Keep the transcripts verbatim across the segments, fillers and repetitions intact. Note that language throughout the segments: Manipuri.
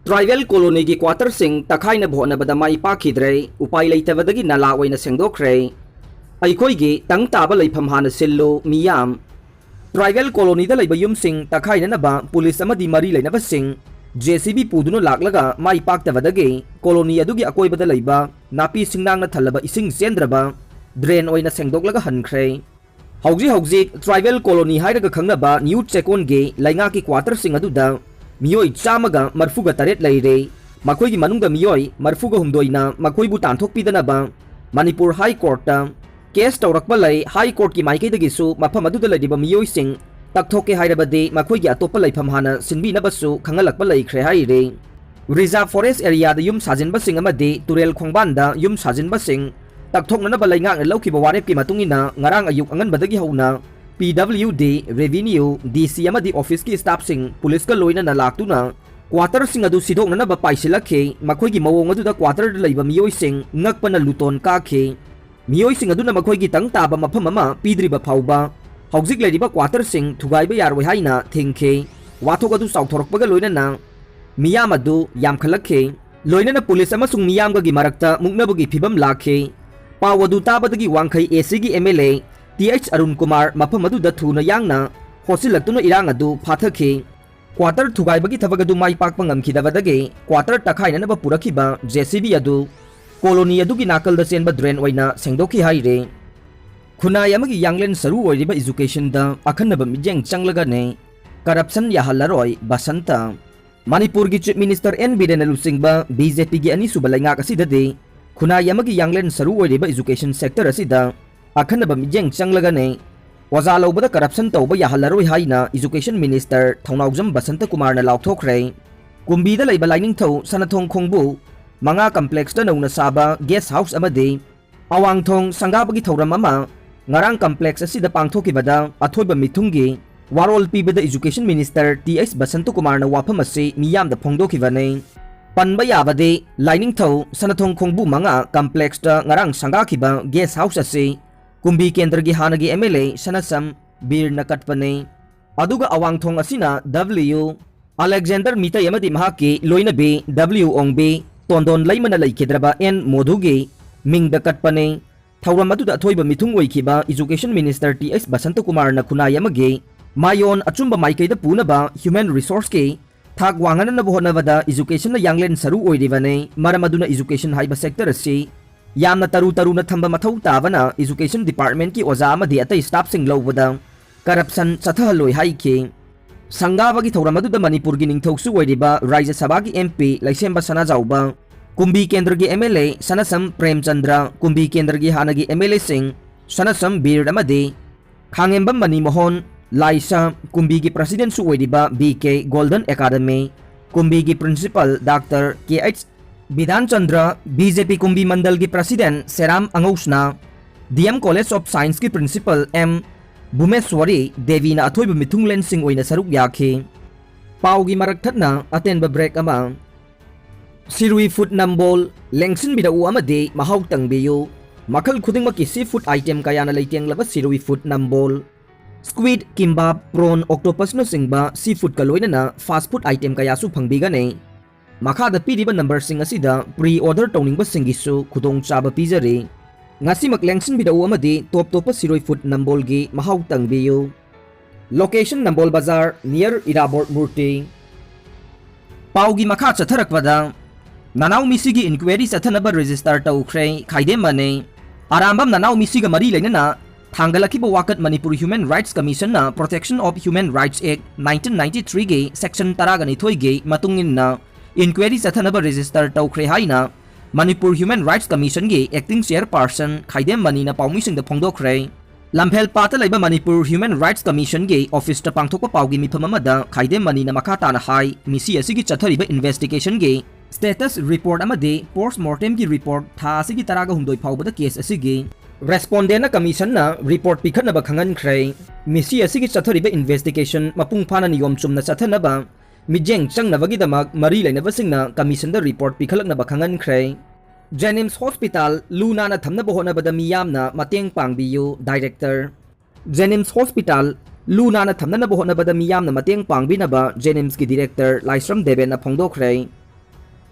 Tribal colonyꯒꯤ quarterꯁꯤꯡ ꯇꯛꯈꯥꯏꯅꯕ ꯍꯣꯠꯅꯕꯗ ꯃꯥꯏ ꯄꯥꯛꯈꯤꯗ꯭ꯔꯦ꯫ ꯎꯄꯥꯏ ꯂꯩꯇꯕꯗꯒꯤ ꯅꯂꯥ ꯑꯣꯏꯅ ꯁꯦꯡꯗꯣꯛꯈ꯭ꯔꯦ꯫ ꯑꯩꯈꯣꯏꯒꯤ ꯇꯪ ꯇꯥꯕ ꯂꯩꯐꯝ ꯍꯥꯟꯅ ꯁꯤꯜꯂꯨ, ꯃꯤꯌꯥꯝ꯫ Tribal colonyꯗ ꯂꯩꯕ ꯌꯨꯝꯁꯤꯡ ꯇꯛꯈꯥꯏꯅꯅꯕ ꯄꯨꯂꯤꯁ ꯑꯃꯗꯤ ꯃꯔꯤ ꯂꯩꯅꯕꯁꯤꯡ JCB ꯄꯨꯗꯨꯅ ꯂꯥꯛꯂꯒ ꯃꯥꯏ ꯄꯥꯛꯇꯕꯗꯒꯤ colony ꯑꯗꯨꯒꯤ ꯑꯀꯣꯏꯕꯗ ꯂꯩꯕ ꯅꯥꯄꯤ ꯁꯤꯡꯅꯥꯡꯅ ꯊꯜꯂꯕ ꯏꯁꯤꯡ ꯆꯦꯟꯗ꯭ꯔꯕ drain ꯑꯣꯏꯅ ꯁꯦꯡꯗꯣꯛꯂꯒ ꯍꯟꯈ꯭ꯔꯦ꯫ ꯍꯧꯖꯤꯛ ꯍꯧꯖꯤꯛ tribal colony ꯍꯥꯏꯔꯒ ꯈꯪꯅꯕ ꯅ꯭ꯌꯨ ꯆꯦꯀꯣꯟꯒꯤ ꯂꯩꯉꯥꯛꯀꯤ quarterꯁꯤꯡ ꯑꯗꯨꯗ ꯃꯤꯑꯣꯏ ꯆꯥꯝꯃꯒ ꯃꯔꯤꯐꯨꯒ ꯇꯔꯦꯠ ꯂꯩꯔꯦ꯫ ꯃꯈꯣꯏꯒꯤ ꯃꯅꯨꯡꯗ ꯃꯤꯑꯣꯏ ꯃꯔꯤꯐꯨꯒ ꯍꯨꯝꯗꯣꯏꯅ ꯃꯈꯣꯏꯕꯨ ꯇꯥꯟꯊꯣꯛꯄꯤꯗꯅꯕ ꯃꯅꯤꯄꯨꯔ High Courtꯇ case ꯇꯧꯔꯛꯄ ꯂꯩ꯫ High Courtꯀꯤ ꯃꯥꯏꯀꯩꯗꯒꯤꯁꯨ ꯃꯐꯝ ꯑꯗꯨꯗ ꯂꯩꯔꯤꯕ ꯃꯤꯑꯣꯏꯁꯤꯡ ꯇꯛꯊꯣꯛꯀꯦ ꯍꯥꯏꯔꯕꯗꯤ ꯃꯈꯣꯏꯒꯤ ꯑꯇꯣꯞꯄ ꯂꯩꯐꯝ ꯍꯥꯟꯅ ꯁꯤꯟꯕꯤꯅꯕꯁꯨ ꯈꯪꯍꯜꯂꯛꯄ ꯂꯩꯈ꯭ꯔꯦ ꯍꯥꯏꯔꯤ꯫ Reserve Forest areaꯗ ꯌꯨꯝ ꯁꯥꯖꯤꯟꯕꯁꯤꯡ ꯑꯃꯗꯤ ꯇꯨꯔꯦꯜ ꯈꯣꯡꯕꯥꯟꯗ ꯌꯨꯝ ꯁꯥꯖꯤꯟꯕꯁꯤꯡ ꯇꯛꯊꯣꯛꯅꯅꯕ ꯂꯩꯉꯥꯛꯅ ꯂꯧꯈꯤꯕ ꯋꯥꯔꯦꯞꯀꯤ ꯃꯇꯨꯡ ꯏꯟꯅ ꯉꯔꯥꯡ ꯑꯌꯨꯛ ꯑꯉꯟꯕꯗꯒꯤ ꯍꯧꯅ PWD, Revenue, DC ꯑꯃꯗꯤ officeꯀꯤ staffꯁꯤꯡ ꯄꯨꯂꯤꯁꯀ ꯂꯣꯏꯅꯅ ꯂꯥꯛꯇꯨꯅ quarterꯁꯤꯡ ꯑꯗꯨ ꯁꯤꯗꯣꯛꯅꯅꯕ ꯄꯥꯏꯁꯤꯜꯂꯛꯈꯤ꯫ ꯃꯈꯣꯏꯒꯤ ꯃꯑꯣꯡ ꯑꯗꯨꯗ quarterꯗ ꯂꯩꯕ ꯃꯤꯑꯣꯏꯁꯤꯡ ꯉꯛꯄꯅ ꯂꯨꯇꯣꯟ ꯀꯥꯈꯤ꯫ ꯃꯤꯑꯣꯏꯁꯤꯡ ꯑꯗꯨꯅ ꯃꯈꯣꯏꯒꯤ ꯇꯪ ꯇꯥꯕ ꯃꯐꯝ ꯑꯃ ꯄꯤꯗ꯭ꯔꯤꯕ ꯐꯥꯎꯕ ꯍꯧꯖꯤꯛ ꯂꯩꯔꯤꯕ quarterꯁꯤꯡ ꯊꯨꯒꯥꯏꯕ ꯌꯥꯔꯣꯏ ꯍꯥꯏꯅ ꯊꯤꯡꯈꯤ꯫ ꯋꯥꯊꯣꯛ ꯑꯗꯨ ꯆꯥꯎꯊꯣꯔꯛꯄꯒ ꯂꯣꯏꯅꯅ ꯃꯤꯌꯥꯝ ꯑꯗꯨ ꯌꯥꯝꯈꯠꯂꯛꯈꯤ꯫ ꯂꯣꯏꯅꯅ ꯄꯨꯂꯤꯁ ꯑꯃꯁꯨꯡ ꯃꯤꯌꯥꯝꯒꯒꯤ ꯃꯔꯛꯇ ꯃꯨꯛꯅꯕꯒꯤ ꯐꯤꯕꯝ ꯂꯥꯛꯈꯤ꯫ ꯄꯥꯎ ꯑꯗꯨ ꯇꯥꯕꯗꯒꯤ ꯋꯥꯡꯈꯩ ACꯒꯤ MLA Th ꯑꯔꯨꯟ ꯀꯨꯃꯥꯔ ꯃꯐꯝ ꯑꯗꯨꯗ ꯊꯨꯅ ꯌꯥꯡꯅ ꯍꯣꯠꯆꯤꯜꯂꯛꯇꯨꯅ ꯏꯔꯥꯡ ꯑꯗꯨ ꯐꯥꯊꯈꯤ꯫ Quarter ꯊꯨꯒꯥꯏꯕꯒꯤ ꯊꯕꯛ ꯑꯗꯨ ꯃꯥꯏ ꯄꯥꯛꯄ ꯉꯝꯈꯤꯗꯕꯗꯒꯤ quarter ꯇꯛꯈꯥꯏꯅꯅꯕ ꯄꯨꯔꯛꯈꯤꯕ JCB ꯑꯗꯨ colony ꯑꯗꯨꯒꯤ ꯅꯥꯀꯜꯗ ꯆꯦꯟꯕ drain ꯑꯣꯏꯅ ꯁꯦꯡꯗꯣꯛꯈꯤ ꯍꯥꯏꯔꯤ꯫ ꯈꯨꯟꯅꯥꯏ ꯑꯃꯒꯤ ꯌꯥꯡꯂꯦꯟ ꯁꯔꯨ ꯑꯣꯏꯔꯤꯕ educationꯗ ꯑꯈꯟꯅꯕ ꯃꯤꯠꯌꯦꯡ ꯆꯪꯂꯒꯅꯤ꯫ Corruption ꯌꯥꯍꯜꯂꯔꯣꯏ ꯕꯁꯟꯇ꯫ ꯃꯅꯤꯄꯨꯔꯒꯤ Chief Minister N ꯕꯤꯔꯦꯟꯅ ꯂꯨꯆꯤꯡꯕ BJPꯒꯤ ꯑꯅꯤꯁꯨꯕ ꯂꯩꯉꯥꯛ ꯑꯁꯤꯗꯗꯤ ꯈꯨꯟꯅꯥꯏ ꯑꯃꯒꯤ ꯌꯥꯡꯂꯦꯟ ꯁꯔꯨ ꯑꯣꯏꯔꯤꯕ education sector ꯑꯁꯤꯗ ꯑꯈꯟꯅꯕ ꯃꯤꯠꯌꯦꯡ ꯆꯪꯂꯒꯅꯤ꯫ ꯑꯣꯖꯥ ꯂꯧꯕꯗ corruption ꯇꯧꯕ ꯌꯥꯍꯜꯂꯔꯣꯏ ꯍꯥꯏꯅ Education Minister ꯊꯧꯅꯥꯎꯖꯝ ꯕꯁꯟꯇ ꯀꯨꯃꯥꯔꯅ ꯂꯥꯎꯊꯣꯛꯈ꯭ꯔꯦ꯫ ꯀꯨꯝꯕꯤꯗ ꯂꯩꯕ ꯂꯥꯏꯅꯤꯡꯊꯧ ꯁꯅꯊꯣꯡ ꯈꯣꯡꯕꯨ ꯃꯉꯥ complexꯇ ꯅꯧꯅ ꯁꯥꯕ guest house ꯑꯃꯗꯤ ꯑꯋꯥꯡꯊꯣꯡ ꯁꯪꯒꯥꯕꯒꯤ ꯊꯧꯔꯝ ꯑꯃ ꯉꯔꯥꯡ complex ꯑꯁꯤꯗ ꯄꯥꯡꯊꯣꯛꯈꯤꯕꯗ ꯑꯊꯣꯏꯕ ꯃꯤꯊꯨꯡꯒꯤ ꯋꯥꯔꯣꯜ ꯄꯤꯕꯗ Education Minister Th ꯕꯁꯟꯇ ꯀꯨꯃꯥꯔꯅ ꯋꯥꯐꯝ ꯑꯁꯤ ꯃꯤꯌꯥꯝꯗ ꯐꯣꯡꯗꯣꯛꯈꯤꯕꯅꯤ꯫ ꯄꯟꯕ ꯌꯥꯕꯗꯤ ꯂꯥꯏꯅꯤꯡꯊꯧ ꯁꯅꯊꯣꯡ ꯈꯣꯡꯕꯨ ꯃꯉꯥ complexꯇ ꯉꯔꯥꯡ ꯁꯪꯒꯥꯈꯤꯕ guest house ꯑꯁꯤ ꯀꯨꯝꯕꯤ ꯀꯦꯟꯗ꯭ꯔꯒꯤ ꯍꯥꯟꯅꯒꯤ MLA ꯁꯅꯁꯝ ꯕꯤꯔꯅ ꯀꯠꯄꯅꯤ꯫ ꯑꯗꯨꯒ ꯑꯋꯥꯡꯊꯣꯡ ꯑꯁꯤꯅ W ꯑꯂꯦꯛꯖꯦꯟꯗꯔ ꯃꯤꯇꯩ ꯑꯃꯗꯤ ꯃꯍꯥꯛꯀꯤ ꯂꯣꯏꯅꯕꯤ ꯗꯕ꯭ꯂꯤꯎ ꯑꯣꯡꯕꯤ ꯇꯣꯟꯗꯣꯟ ꯂꯩꯃꯅ ꯂꯩꯈꯤꯗ꯭ꯔꯕ ꯑꯦꯟ ꯃꯣꯙꯨꯒꯤ ꯃꯤꯡꯗ ꯀꯠꯄꯅꯤ꯫ ꯊꯧꯔꯝ ꯑꯗꯨꯗ ꯑꯊꯣꯏꯕ ꯃꯤꯊꯨꯡ ꯑꯣꯏꯈꯤꯕ Education Minister ꯇꯤ ꯑꯩꯆ ꯕꯁꯟꯇꯀꯨꯃꯥꯔꯅ ꯈꯨꯟꯅꯥꯏ ꯑꯃꯒꯤ ꯃꯥꯌꯣꯟ ꯑꯆꯨꯝꯕ ꯃꯥꯏꯀꯩꯗ ꯄꯨꯅꯕ human resourceꯀꯤ ꯊꯥꯛ ꯋꯥꯡꯍꯟꯅꯕ ꯍꯣꯠꯅꯕꯗ educationꯅ ꯌꯥꯡꯂꯦꯟ ꯁꯔꯨ ꯑꯣꯏꯔꯤꯕꯅꯤ꯫ ꯃꯔꯝ ꯑꯗꯨꯅ education ꯍꯥꯏꯕ sector ꯑꯁꯤ ꯌꯥꯝꯅ ꯇꯔꯨ ꯇꯔꯨꯅ ꯊꯝꯕ ꯃꯊꯧ ꯇꯥꯕꯅ education departmentꯀꯤ ꯑꯣꯖꯥ ꯑꯃꯗꯤ ꯑꯇꯩ staffꯁꯤꯡ ꯂꯧꯕꯗ corruption ꯆꯠꯊꯍꯜꯂꯣꯏ ꯍꯥꯏꯈꯤ꯫ ꯁꯪꯒꯥꯕꯒꯤ ꯊꯧꯔꯝ ꯑꯗꯨꯗ ꯃꯅꯤꯄꯨꯔꯒꯤ ꯅꯤꯡꯊꯧꯁꯨ ꯑꯣꯏꯔꯤꯕ ꯔꯥꯖ꯭ꯌ ꯁꯚꯥꯒꯤ ꯑꯦꯝ ꯄꯤ ꯂꯩꯁꯦꯝꯕ ꯁꯅꯥꯖꯥꯎꯕ, ꯀꯨꯝꯕꯤ ꯀꯦꯟꯗ꯭ꯔꯒꯤ ꯑꯦꯝ ꯑꯦꯜ ꯑꯦ ꯁꯅꯥꯁꯝ ꯄ꯭ꯔꯦꯝꯆꯟꯗ꯭ꯔ, ꯀꯨꯝꯕꯤ ꯀꯦꯟꯗ꯭ꯔꯒꯤ ꯍꯥꯟꯅꯒꯤ ꯑꯦꯝ ꯑꯦꯜ ꯑꯦꯁꯤꯡ ꯁꯅꯥꯁꯝ ꯕꯤꯔ ꯑꯃꯗꯤ ꯈꯥꯉꯦꯝꯕꯝ ꯃꯅꯤꯃꯣꯍꯟ, ꯂꯥꯏꯁꯥ, ꯀꯨꯝꯕꯤꯒꯤ presidentꯁꯨ ꯑꯣꯏꯔꯤꯕ ꯕꯤ ꯀꯦ ꯒꯣꯜꯗꯟ ꯑꯦꯀꯥꯗꯃꯤ, ꯀꯨꯝꯕꯤꯒꯤ principal doctor K H Bidhan Chandra, B J P Kumbi ꯃꯟꯗꯜꯒꯤ president ꯁꯦꯔꯥꯝ ꯑꯉꯧꯁꯅꯥ, ꯗꯤ ꯑꯦꯝ College of Scienceꯀꯤ principal ꯑꯦꯝ ꯚꯨꯃꯦꯁ꯭ꯋꯔꯤ ꯗꯦꯕꯤꯅ ꯑꯊꯣꯏꯕ ꯃꯤꯊꯨꯡꯂꯦꯟꯁꯤꯡ ꯑꯣꯏꯅ ꯁꯔꯨꯛ ꯌꯥꯈꯤ꯫ ꯄꯥꯎꯒꯤ ꯃꯔꯛ ꯊꯠꯅ ꯑꯇꯦꯟꯕ break ꯑꯃ꯫ ꯁꯤꯔꯨꯏ ꯐꯨꯠ ꯅꯝꯕꯣꯜ, ꯂꯦꯡꯁꯤꯟꯕꯤꯔꯛꯎ ꯑꯃꯗꯤ ꯃꯍꯥꯎ ꯇꯪꯕꯤꯌꯨ꯫ ꯃꯈꯜ ꯈꯨꯗꯤꯡꯃꯛꯀꯤ sea food item ꯀꯌꯥꯅ ꯂꯩꯇꯦꯡꯂꯕ ꯁꯤꯔꯨꯏ ꯐꯨꯠ ꯅꯝꯕꯣꯜ꯫ Squid, kimbap, prawn, octopusꯅꯆꯤꯡꯕ sea foodꯀ ꯂꯣꯏꯅꯅ fast food item ꯀꯌꯥꯁꯨ ꯐꯪꯕꯤꯒꯅꯤ꯫ ꯃꯈꯥꯗ ꯄꯤꯔꯤꯕ numberꯁꯤꯡ ꯑꯁꯤꯗ pre-order ꯇꯧꯅꯤꯡꯕꯁꯤꯡꯒꯤꯁꯨ ꯈꯨꯗꯣꯡꯆꯥꯕ ꯄꯤꯖꯔꯤ꯫ ꯉꯁꯤꯃꯛ ꯂꯦꯡꯁꯤꯟꯕꯤꯔꯛꯎ ꯑꯃꯗꯤ ꯇꯣꯞ ꯇꯣꯞꯄ ꯁꯤꯔꯣꯏ ꯐꯨꯠ ꯅꯝꯕꯣꯜꯒꯤ ꯃꯍꯥꯎ ꯇꯪꯕꯤꯌꯨ꯫ Location: ꯅꯝꯕꯣꯜ ꯕꯖꯥꯔ, near ꯏꯔꯥꯕꯣꯠ ꯃꯨꯔꯇꯤ꯫ ꯄꯥꯎꯒꯤ ꯃꯈꯥ ꯆꯠꯊꯔꯛꯄꯗ, ꯅꯅꯥꯎ ꯃꯤꯁꯤꯒꯤ inquiry ꯆꯠꯊꯅꯕ register ꯇꯧꯈ꯭ꯔꯦ, ꯈꯥꯏꯗꯦꯝꯃꯅꯤ꯫ ꯑꯔꯥꯝꯕꯝ ꯅꯅꯥꯎ ꯃꯤꯁꯤꯒ ꯃꯔꯤ ꯂꯩꯅꯅ ꯊꯥꯡꯒꯠꯂꯛꯈꯤꯕ ꯋꯥꯀꯠ Manipur Human Rights Commissionꯅ Protection of Human Rights Act nineteen ninety threeꯒꯤ section ꯇꯔꯥꯒ ꯅꯤꯊꯣꯏꯒꯤ ꯃꯇꯨꯡ ꯏꯟꯅ inquiry ꯆꯠꯊꯅꯕ register ꯇꯧꯈ꯭ꯔꯦ ꯍꯥꯏꯅ Manipur Human Rights Commissionꯒꯤ acting chairperson ꯈꯥꯏꯗꯦꯝꯃꯅꯤꯅ ꯄꯥꯎꯃꯤꯁꯤꯡꯗ ꯐꯣꯡꯗꯣꯛꯈ꯭ꯔꯦ꯫ ꯂꯝꯐꯦꯜꯄꯥꯠꯇ ꯂꯩꯕ ꯃꯅꯤꯄꯨꯔ Human Rights Commissionꯒꯤ officeꯇ ꯄꯥꯡꯊꯣꯛꯄ ꯄꯥꯎꯒꯤ ꯃꯤꯐꯝ ꯑꯃꯗ ꯈꯥꯏꯗꯦꯝꯃꯅꯤꯅ ꯃꯈꯥ ꯇꯥꯅ ꯍꯥꯏ, ꯃꯤꯁꯤ ꯑꯁꯤꯒꯤ ꯆꯠꯊꯔꯤꯕ investigationꯒꯤ status report ꯑꯃꯗꯤ post mortemꯒꯤ report ꯊꯥ ꯑꯁꯤꯒꯤ ꯇꯔꯥꯒ ꯍꯨꯝꯗꯣꯏ ꯐꯥꯎꯕꯗ case ꯑꯁꯤꯒꯤ respondentꯅ commissionꯅ report ꯄꯤꯈꯠꯅꯕ ꯈꯪꯍꯟꯈ꯭ꯔꯦ꯫ ꯃꯤꯁꯤ ꯑꯁꯤꯒꯤ ꯆꯠꯊꯔꯤꯕ investigation ꯃꯄꯨꯡ ꯐꯥꯅ ꯅꯤꯌꯣꯝ ꯆꯨꯝꯅ ꯆꯠꯊꯅꯕ ꯃꯤꯠꯌꯦꯡ ꯆꯪꯅꯕꯒꯤꯗꯃꯛ ꯃꯔꯤ ꯂꯩꯅꯕꯁꯤꯡꯅ commissionꯗ report ꯄꯤꯈꯠꯂꯛꯅꯕ ꯈꯪꯍꯟꯈ꯭ꯔꯦ꯫ JNIMS Hospital ꯂꯨ ꯅꯥꯟꯅ ꯊꯝꯅꯕ ꯍꯣꯠꯅꯕꯗ ꯃꯤꯌꯥꯝꯅ ꯃꯇꯦꯡ ꯄꯥꯡꯕꯤꯌꯨ, Director꯫ JNIMS Hospital ꯂꯨ ꯅꯥꯟꯅ ꯊꯝꯅꯅꯕ ꯍꯣꯠꯅꯕꯗ ꯃꯤꯌꯥꯝꯅ ꯃꯇꯦꯡ ꯄꯥꯡꯕꯤꯅꯕ ꯖꯦꯅꯤꯝꯁꯀꯤ ꯗꯤꯔꯦꯛꯇꯔ ꯂꯥꯏꯁ꯭ꯔꯝ ꯗꯦꯕꯦꯟꯅ ꯐꯣꯡꯗꯣꯛꯈ꯭ꯔꯦ꯫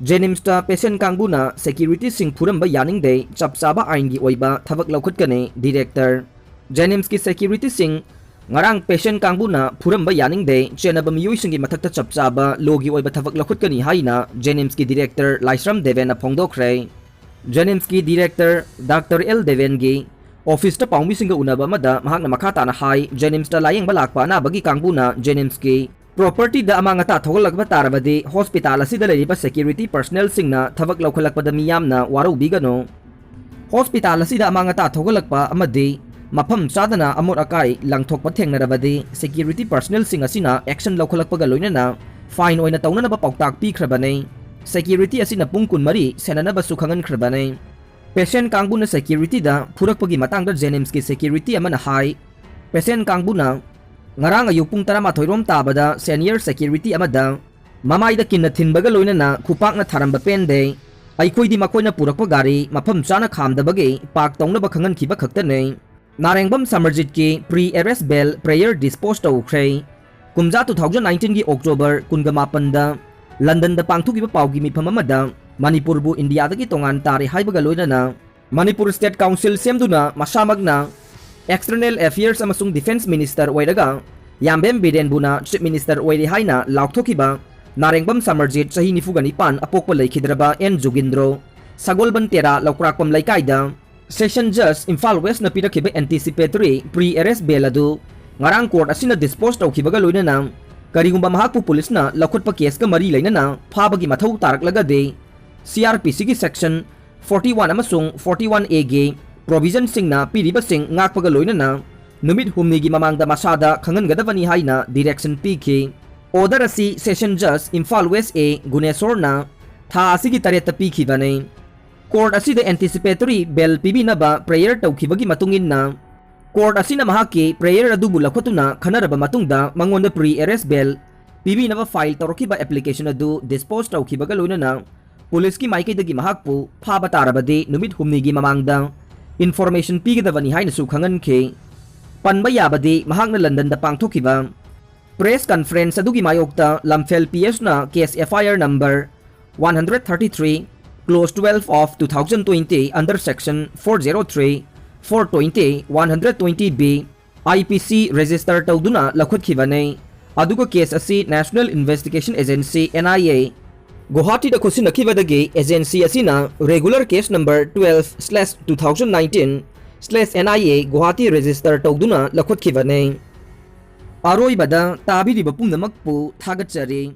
ꯖꯦꯅꯤꯝꯁꯇ ꯄꯦꯁꯦꯟ ꯀꯥꯡꯕꯨꯅ ꯁꯦꯀ꯭ꯌꯨꯔꯤꯇꯤꯁꯤꯡ ꯐꯨꯔꯝꯕ ꯌꯥꯅꯤꯡꯗꯦ, ꯆꯞ ꯆꯥꯕ ꯑꯥꯏꯟꯒꯤ ꯑꯣꯏꯕ ꯊꯕꯛ ꯂꯧꯈꯠꯀꯅꯤ꯫ ꯗꯤꯔꯦꯛꯇꯔ, ꯖꯦꯅꯤꯝꯁꯀꯤ ꯁꯦꯀ꯭ꯌꯨꯔꯤꯇꯤꯁꯤꯡ ꯉꯔꯥꯡ ꯄꯦꯁꯦꯟ ꯀꯥꯡꯕꯨꯅ ꯐꯨꯔꯝꯕ ꯌꯥꯅꯤꯡꯗꯦ, ꯆꯦꯟꯅꯕ ꯃꯤꯑꯣꯏꯁꯤꯡꯒꯤ ꯃꯊꯛꯇ ꯆꯞ ꯆꯥꯕ ꯂꯣꯒꯤ ꯑꯣꯏꯕ ꯊꯕꯛ ꯂꯧꯈꯠꯀꯅꯤ ꯍꯥꯏꯅ ꯖꯦꯅꯤꯝꯁꯀꯤ ꯗꯤꯔꯦꯛꯇꯔ ꯂꯥꯏꯁ꯭ꯔꯝ ꯗꯦꯕꯦꯟꯅ ꯐꯣꯡꯗꯣꯛꯈ꯭ꯔꯦ꯫ ꯖꯦꯅꯤꯝꯁꯀꯤ ꯗꯤꯔꯦꯛꯇꯔ ꯗꯥꯛꯇꯔ ꯑꯦꯜ ꯗꯦꯕꯦꯟꯒꯤ ꯑꯣꯐꯤꯁꯇ ꯄꯥꯎꯃꯤꯁꯤꯡꯒ ꯎꯅꯕ ꯑꯃꯗ ꯃꯍꯥꯛꯅ ꯃꯈꯥ ꯇꯥꯅ ꯍꯥꯏ, ꯖꯦꯅꯤꯝꯁꯇ ꯂꯥꯌꯦꯡꯕ ꯂꯥꯛꯄ ꯑꯅꯥꯕꯒꯤ ꯀꯥꯡꯕꯨꯅ ꯖꯦꯅꯤꯝꯁꯀꯤ ꯄ꯭ꯔꯣꯄꯔꯇꯤꯗ ꯑꯃꯥꯡ ꯑꯇꯥ ꯊꯣꯛꯍꯜꯂꯛꯄ ꯇꯥꯔꯕꯗꯤ ꯍꯣꯁꯄꯤꯇꯥꯜ ꯑꯁꯤꯗ ꯂꯩꯔꯤꯕ ꯁꯦꯀ꯭ꯌꯨꯔꯤꯇꯤ ꯄꯔꯁꯅꯦꯜꯁꯤꯡꯅ ꯊꯕꯛ ꯂꯧꯈꯠꯂꯛꯄꯗ ꯃꯤꯌꯥꯝꯅ ꯋꯥꯔꯧꯕꯤꯒꯅꯨ꯫ ꯍꯣꯁꯄꯤꯇꯥꯜ ꯑꯁꯤꯗ ꯑꯃꯥꯡ ꯑꯇꯥ ꯊꯣꯛꯍꯜꯂꯛꯄ ꯑꯃꯗꯤ ꯃꯐꯝ ꯆꯥꯗꯅ ꯑꯃꯣꯠ ꯑꯀꯥꯏ ꯂꯪꯊꯣꯛꯄ ꯊꯦꯡꯅꯔꯕꯗꯤ ꯁꯦꯀ꯭ꯌꯨꯔꯤꯇꯤ ꯄꯔꯁꯅꯦꯜꯁꯤꯡ ꯑꯁꯤꯅ ꯑꯦꯛꯁꯟ ꯂꯧꯈꯠꯂꯛꯄꯒ ꯂꯣꯏꯅꯅ ꯐꯥꯏꯟ ꯑꯣꯏꯅ ꯇꯧꯅꯅꯕ ꯄꯥꯎꯇꯥꯛ ꯄꯤꯈ꯭ꯔꯕꯅꯤ꯫ ꯁꯦꯀ꯭ꯌꯨꯔꯤꯇꯤ ꯑꯁꯤꯅ ꯄꯨꯡ ꯀꯨꯟꯃꯔꯤ ꯁꯦꯟꯅꯅꯕꯁꯨ ꯈꯪꯍꯟꯈ꯭ꯔꯕꯅꯤ꯫ ꯄꯦꯁꯦꯟ ꯀꯥꯡꯕꯨꯅ ꯁꯦꯀ꯭ꯌꯨꯔꯤꯇꯤꯗ ꯐꯨꯔꯛꯄꯒꯤ ꯃꯇꯥꯡꯗ ꯖꯦꯅꯤꯝꯁꯀꯤ ꯁꯦꯀ꯭ꯌꯨꯔꯤꯇꯤ ꯑꯃꯅ ꯍꯥꯏ, ꯄꯦꯁꯦꯟ ꯀꯥꯡꯕꯨꯅ ꯉꯔꯥꯡ ꯑꯌꯨꯛ ꯄꯨꯡ ꯇꯔꯥꯃꯥꯊꯣꯏ ꯔꯣꯝ ꯇꯥꯕꯗ ꯁꯦꯅꯤꯌꯔ ꯁꯦꯀ꯭ꯌꯨꯔꯤꯇꯤ ꯑꯃꯗ ꯃꯃꯥꯏꯗ ꯀꯤꯟꯅ ꯊꯤꯟꯕꯒ ꯂꯣꯏꯅꯅ ꯈꯨꯄꯥꯛꯅ ꯊꯥꯔꯝꯕ ꯄꯦꯟꯗꯦ꯫ ꯑꯩꯈꯣꯏꯗꯤ ꯃꯈꯣꯏꯅ ꯄꯨꯔꯛꯄ ꯒꯥꯔꯤ ꯃꯐꯝ ꯆꯥꯅ ꯈꯥꯝꯗꯕꯒꯤ ꯄꯥꯛ ꯇꯧꯅꯕ ꯈꯪꯍꯟꯈꯤꯕ ꯈꯛꯇꯅꯦ꯫ ꯅꯥꯔꯦꯡꯕꯝ ꯁꯃꯔꯖꯤꯠꯀꯤ ꯄ꯭ꯔꯤ ꯑꯦꯔꯦꯁ ꯕꯦꯜ ꯄ꯭ꯔꯦꯌꯔ ꯗꯤꯁꯄꯣꯁ ꯇꯧꯈ꯭ꯔꯦ꯫ ꯀꯨꯝꯖꯥ two thousand nineteen ꯒꯤ October ꯀꯨꯟꯒ ꯃꯥꯄꯟꯗ ꯂꯟꯗꯟꯗ ꯄꯥꯡꯊꯣꯛꯈꯤꯕ ꯄꯥꯎꯒꯤ ꯃꯤꯐꯝ ꯑꯃꯗ ꯃꯅꯤꯄꯨꯔꯕꯨ ꯏꯟꯗꯤꯌꯥꯗꯒꯤ ꯇꯣꯉꯥꯟ ꯇꯥꯔꯦ ꯍꯥꯏꯕꯒ ꯂꯣꯏꯅꯅ ꯃꯅꯤꯄꯨꯔ ꯁ꯭ꯇꯦꯠ ꯀꯥꯎꯟꯁꯤꯜ ꯁꯦꯝꯗꯨꯅ ꯃꯁꯥꯃꯛꯅ ꯑꯦꯛꯁꯇꯔꯅꯦꯜ ꯑꯦꯐꯤꯌꯔꯁ ꯑꯃꯁꯨꯡ ꯗꯤꯐꯦꯟꯁ ꯃꯤꯅꯤꯁꯇꯔ ꯑꯣꯏꯔꯒ ꯌꯥꯝꯕꯦꯝ ꯕꯤꯔꯦꯟꯕꯨꯅ ꯆꯤꯐ ꯃꯤꯅꯤꯁꯇꯔ ꯑꯣꯏꯔꯦ ꯍꯥꯏꯅ ꯂꯥꯎꯊꯣꯛꯈꯤꯕ ꯅꯥꯔꯦꯡꯕꯝ ꯁꯃꯔꯖꯤꯠ ꯆꯍꯤ ꯅꯤꯐꯨꯒ ꯅꯤꯄꯥꯟ ꯑꯄꯣꯛꯄ ꯂꯩꯈꯤꯗ꯭ꯔꯕ ꯑꯦꯟ ꯖꯨꯒꯤꯟꯗ꯭ꯔꯣ ꯁꯒꯣꯜꯕꯟ ꯇꯦꯔꯥ ꯂꯧꯀ꯭ꯔꯥꯛꯄꯝ ꯂꯩꯀꯥꯏꯗ ꯁꯦꯁꯟ ꯖꯖ ꯏꯝꯐꯥꯜ ꯋꯦꯁꯅ ꯄꯤꯔꯛꯈꯤꯕ ꯑꯦꯟꯇꯤꯁꯤꯄꯦꯇꯣꯔꯤ ꯄ꯭ꯔꯤ ꯑꯦꯔꯦꯁ ꯕꯦꯜ ꯑꯗꯨ ꯉꯔꯥꯡ ꯀꯣꯔꯠ ꯑꯁꯤꯅ ꯗꯤꯁꯄꯣꯁ ꯇꯧꯈꯤꯕꯒ ꯂꯣꯏꯅꯅ ꯀꯔꯤꯒꯨꯝꯕ ꯃꯍꯥꯛꯄꯨ ꯄꯨꯂꯤꯁꯅ ꯂꯧꯈꯠꯄ ꯀꯦꯁꯀ ꯃꯔꯤ ꯂꯩꯅꯅ ꯐꯥꯕꯒꯤ ꯃꯊꯧ ꯇꯥꯔꯛꯂꯒꯗꯤ ꯁꯤ ꯑꯥꯔ ꯄꯤ ꯁꯤꯒꯤ ꯁꯦꯛꯁꯟ forty one ꯑꯃꯁꯨꯡ forty one A ꯒꯤ ꯄ꯭ꯔꯣꯚꯤꯖꯟꯁꯤꯡꯅ ꯄꯤꯔꯤꯕꯁꯤꯡ ꯉꯥꯛꯄꯒ ꯂꯣꯏꯅꯅ ꯅꯨꯃꯤꯠ ꯍꯨꯝꯅꯤꯒꯤ ꯃꯃꯥꯡꯗ ꯃꯁꯥꯗ ꯈꯪꯍꯟꯒꯗꯕꯅꯤ ꯍꯥꯏꯅ ꯗꯤꯔꯦꯛꯁꯟ ꯄꯤꯈꯤ꯫ ꯑꯣꯔꯗꯔ ꯑꯁꯤ ꯁꯦꯁꯟ ꯖꯖ ꯏꯝꯐꯥꯜ ꯋꯦꯁ ꯑꯦ ꯒꯨꯅꯦꯁꯣꯔꯅ ꯊꯥ ꯑꯁꯤꯒꯤ ꯇꯔꯦꯠꯇ ꯄꯤꯈꯤꯕꯅꯤ꯫ ꯀꯣꯔꯠ ꯑꯁꯤꯗ ꯑꯦꯟꯇꯤꯁꯤꯄꯦꯇꯣꯔꯤ ꯕꯦꯜ ꯄꯤꯕꯤꯅꯕ ꯄ꯭ꯔꯦꯌꯔ ꯇꯧꯈꯤꯕꯒꯤ ꯃꯇꯨꯡ ꯏꯟꯅ ꯀꯣꯔꯠ ꯑꯁꯤꯅ ꯃꯍꯥꯛꯀꯤ ꯄ꯭ꯔꯦꯌꯔ ꯑꯗꯨꯕꯨ ꯂꯧꯈꯠꯇꯨꯅ ꯈꯟꯅꯔꯕ ꯃꯇꯨꯡꯗ ꯃꯉꯣꯟꯗ ꯄ꯭ꯔꯤ ꯑꯦꯔꯦꯁ ꯕꯦꯜ ꯄꯤꯕꯤꯅꯕ ꯐꯥꯏꯜ ꯇꯧꯔꯛꯈꯤꯕ ꯑꯦꯄ꯭ꯂꯤꯀꯦꯁꯟ ꯑꯗꯨ ꯗꯤꯁꯄꯣꯁ ꯇꯧꯈꯤꯕꯒ ꯂꯣꯏꯅꯅ ꯄꯨꯂꯤꯁꯀꯤ ꯃꯥꯏꯀꯩꯗꯒꯤ ꯃꯍꯥꯛꯄꯨ ꯐꯥꯕ ꯇꯥꯔꯕꯗꯤ ꯅꯨꯃꯤꯠ ꯍꯨꯝꯅꯤꯒꯤ ꯃꯃꯥꯡꯗ ꯏꯟꯐꯣꯔꯃꯦꯁꯟ ꯄꯤꯒꯗꯕꯅꯤ ꯍꯥꯏꯅꯁꯨ ꯈꯪꯍꯟꯈꯤ꯫ ꯄꯟꯕ ꯌꯥꯕꯗꯤ ꯃꯍꯥꯛꯅ ꯂꯟꯗꯟꯗ ꯄꯥꯡꯊꯣꯛꯈꯤꯕ ꯄ꯭ꯔꯦꯁ ꯀꯟꯐꯔꯦꯟꯁ ꯑꯗꯨꯒꯤ ꯃꯥꯌꯣꯛꯇ ꯂꯝꯐꯦꯜ ꯄꯤ ꯑꯦꯁꯅ case F I R number one hundred thirty-three, clause twelve of two thousand twenty under section four zero three, four twenty, one hundred twenty B, I P C register ꯇꯧꯗꯨꯅ ꯂꯧꯈꯠꯈꯤꯕꯅꯤ꯫ ꯑꯗꯨꯒ ꯀꯦꯁ ꯑꯁꯤ National Investigation Agency, N I A, ꯒꯨꯋꯥꯍꯥꯇꯤꯗ ꯈꯣꯠꯆꯤꯟꯅꯈꯤꯕꯗꯒꯤ agency ꯑꯁꯤꯅ regular case number twelve slash two thousand nineteen slash N I A Guwahati register ꯇꯧꯗꯨꯅ ꯂꯧꯈꯠꯈꯤꯕꯅꯤ꯫ ꯑꯔꯣꯏꯕꯗ ꯇꯥꯕꯤꯔꯤꯕ ꯄꯨꯝꯅꯃꯛꯄꯨ ꯊꯥꯒꯠꯆꯔꯤ꯫